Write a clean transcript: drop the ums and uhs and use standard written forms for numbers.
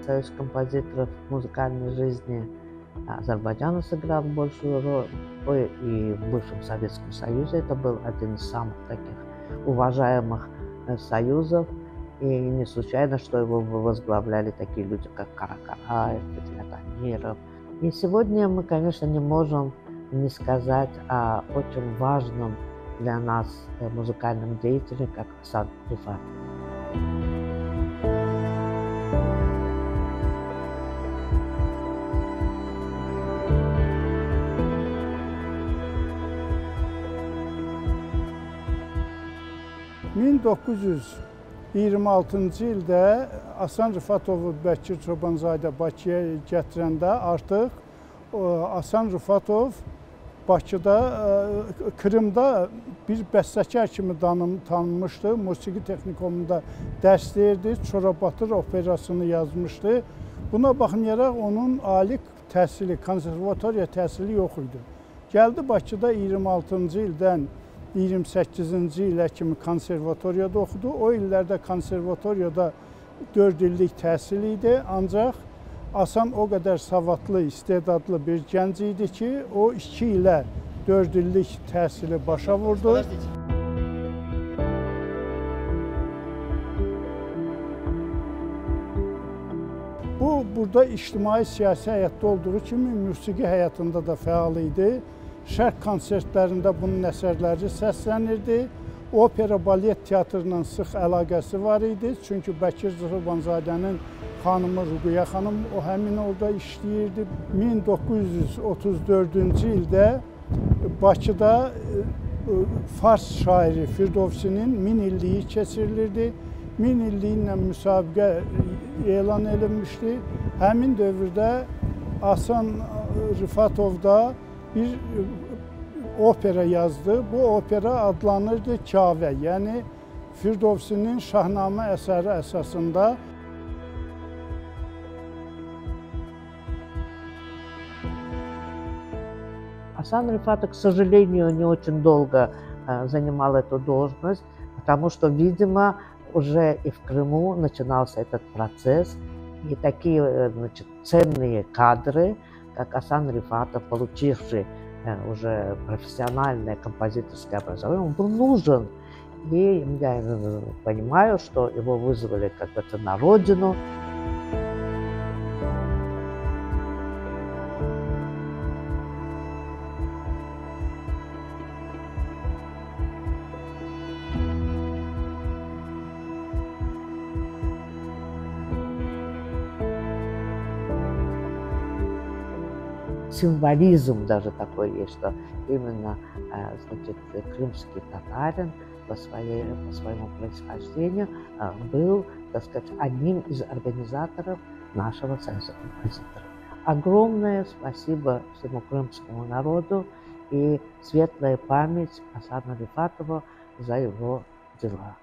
Союз композиторов в музыкальной жизни Азербайджана сыграл большую роль. И в бывшем Советском Союзе это был один из самых таких уважаемых союзов. И не случайно, что его возглавляли такие люди, как Кара Караев, Фатимат Амиров. И сегодня мы, конечно, не можем не сказать о очень важном для нас музыкальном деятеле, как Асан Рифатов. ...1926-cı ildə Asan Rifatovu Bəkir Çobanzadə Bakıya gətirəndə artıq Asan Rifatov Bakıda, Krımda bir bəstəkar kimi tanınmışdı. Musiqi texnikumunda dərs deyirdi, Çorobatır operasını yazmışdı. Buna baxmayaraq onun ali təhsili, konservatoriya təhsili yox idi. Gəldi Bakıda 26-cı ildən 28-ci ilə kimi konservatoriyada oxudu. O illərdə konservatoriyada 4 illik təhsil idi. Ancaq Asan o qədər savadlı, istedadlı bir gənc idi ki, o 2 ilə 4 illik təhsili başa vurdu. Bu, burada ictimai siyasi həyatda olduğu kimi musiqi həyatında da fəal idi. Şərq konsertlərində bunun əsərləri səslənirdi. Opera balet teatrla sıx əlaqəsi var idi. Çünki Bəkir Çobanzadənin xanımı Ruqiyyə xanım o həmin orada işləyirdi. 1934-cü ildə Bakıda Fars şairi Firdovsinin 1000 illiyi keçirilirdi. 1000 illiyi ilə müsabiqə elan edilmişdi. Həmin dövrdə Asan Rifatov da bir opera yazdı. Bu opera adlanırdı Kavə, yəni Firdovsinin Şahnamə əsəri əsasında. Асан Рифатов, к сожалению, не очень долго занимал эту должность, потому что, видимо, уже и в Крыму начинался этот процесс, и такие, значит, ценные кадры, как Асан Рифатов, получивший уже профессиональное композиторское образование, он был нужен. И я понимаю, что его вызвали, как говорится, на родину. Символизм даже такой есть, что именно, значит, крымский татарин по своему происхождению был, так сказать, одним из организаторов нашего союза композиторов. Огромное спасибо всему крымскому народу и светлая память Асану Рифатову за его дела.